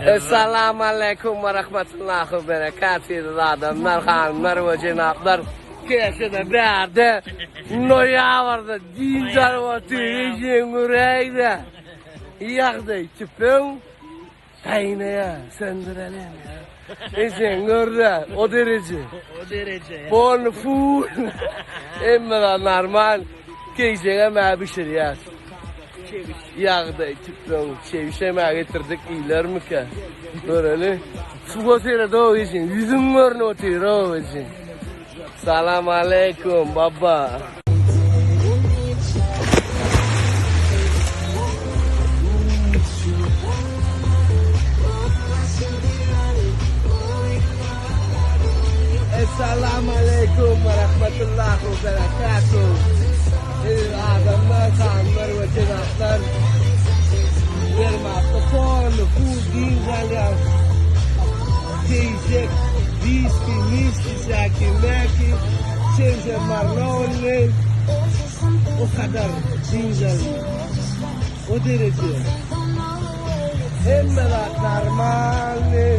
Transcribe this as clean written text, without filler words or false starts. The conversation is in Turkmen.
Essalamu aleýkum we rahmetullahi we berekatuh eziz adamlar, hanymlar we jenaplar. Keşede bärde noýabrda dynç alyp otyr, ejeň göräýdä. Ýagdaý tüpeň gaýnaýa, söndüreliň ýa. Ejeň görde, o dereje. O dereje. Polny full. Hemme zat normal. Keýjegem hä bişirýäs. Ýagdaý tüpeň çebişem-ä getirdik iýilermikä? Göreli. Suwa seret-ow ejeň, ýüzüň görnüp otyr-ow ejeň. Salam aleýkum baba. Essalamu aleýkum we rahmetullahi we berekatuh. Eziz adamlar, hanymlar we jenaplar. Ýermatda polny full dynç alýas. Keýjek, wiski, miski, säki, mäki, şemşe marnolny. O kadar dynç alýas. O dereje. Hemme zat normalny.